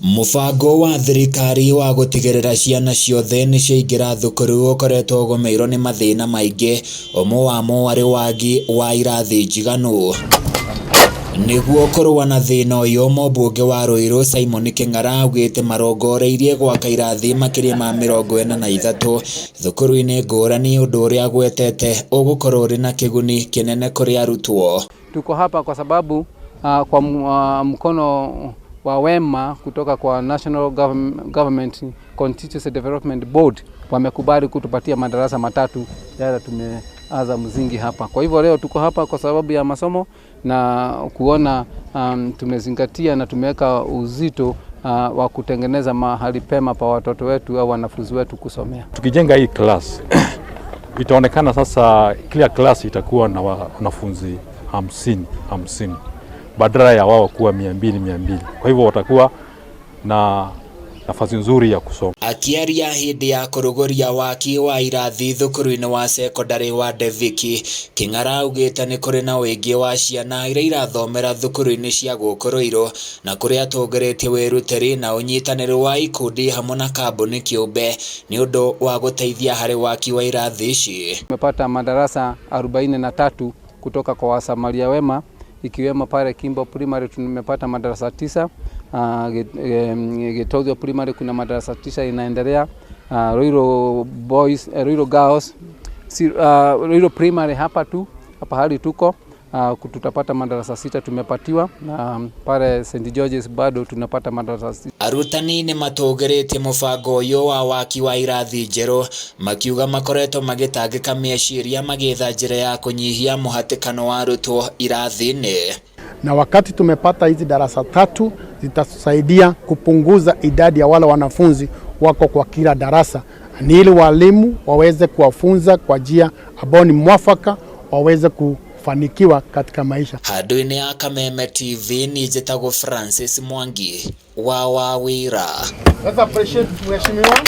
Mũbango wa thirikari wa gũtigĩrĩra ciana ciothe nĩ ciaingĩra thukuru ũkoretwo ũgũmĩirwo nĩ mathĩna maingĩ, ũmwe wamo arĩ wagi wa irathi njiganu. Nĩguo kũrũa na thĩna ũyũ, mũmbunge wa Ruiru Simon Kĩng'ara augĩte marongoreirie gwaka irathi makĩria ma 43 thukuru-inĩ ngũrani, ũndũ ũrĩa agwetete ũgũkorwo ũrĩ na kĩguni kĩnene kũrĩ arutwo. Tuko hapa kwa sababu kwa mkono wa wema kutoka kwa National Government Constituency Development Board wamekubali kutupatia madarasa 3 yale tumeanza msingi hapa. Kwa hivyo leo tuko hapa kwa sababu ya masomo na kuona tumezingatia na tumeweka uzito wa kutengeneza mahali pema pa watoto wetu au wanafunzi wetu kusomea. Tukijenga hii class itaonekana sasa kila class itakuwa na wanafunzi 50 50 badala ya wao kuwa 200 200. Kwa hivyo watakuwa na nafasi nzuri ya kusoma. Akiaria hindi ya kuruguria waki wa irathi thukuru-inĩ wa cekondarĩ wa Deviki, Kĩng'ara augĩte nĩ kũrĩ na ũingĩ wa ciana iria irathomera thukuru-inĩ cia gũkũ Ruiru na kũrĩa atongoretie wĩrutĩri na ũnyitanĩri wa ikundi hamwe na kambuni kĩũmbe nĩ ũndũ wa gũteithia harĩ waki wa irathi ici. Tumepata madarasa 43 kutoka kwa Wasamaria wema, ikiwemo pale Kimbo Primary tumepata madarasa 9, Gitothio Primary kuna madarasa 9 inaendelea, Ruiru Boys, Ruiru Girls, si, Ruiru Primary hapa tu, hapa hali tuko, tutapata madarasa 6 tumepatiwa, na pale St George's bado tunapata madarasa 6. Arutani nĩ matũgĩrĩtie mũbango ũyũ wa waki wa irathi njerũ, makiuga makoretwo magĩtangĩka meciria magĩetha njĩra ya kũnyihia mũhatĩkano wa arutwo irathi-inĩ. Na wakati tumepata hizi darasa 3 zitasaidia kupunguza idadi ya wale wanafunzi wako kwa kila darasa, ni ili walimu waweze kuwafunza kwa njia ambayo ni mwafaka, waweze kufanikiwa katika maisha. Handũ-inĩ ya Kameme TV ni njĩtagwo Francis Mwangi wa Wawira. Let's appreciate mheshimiwa.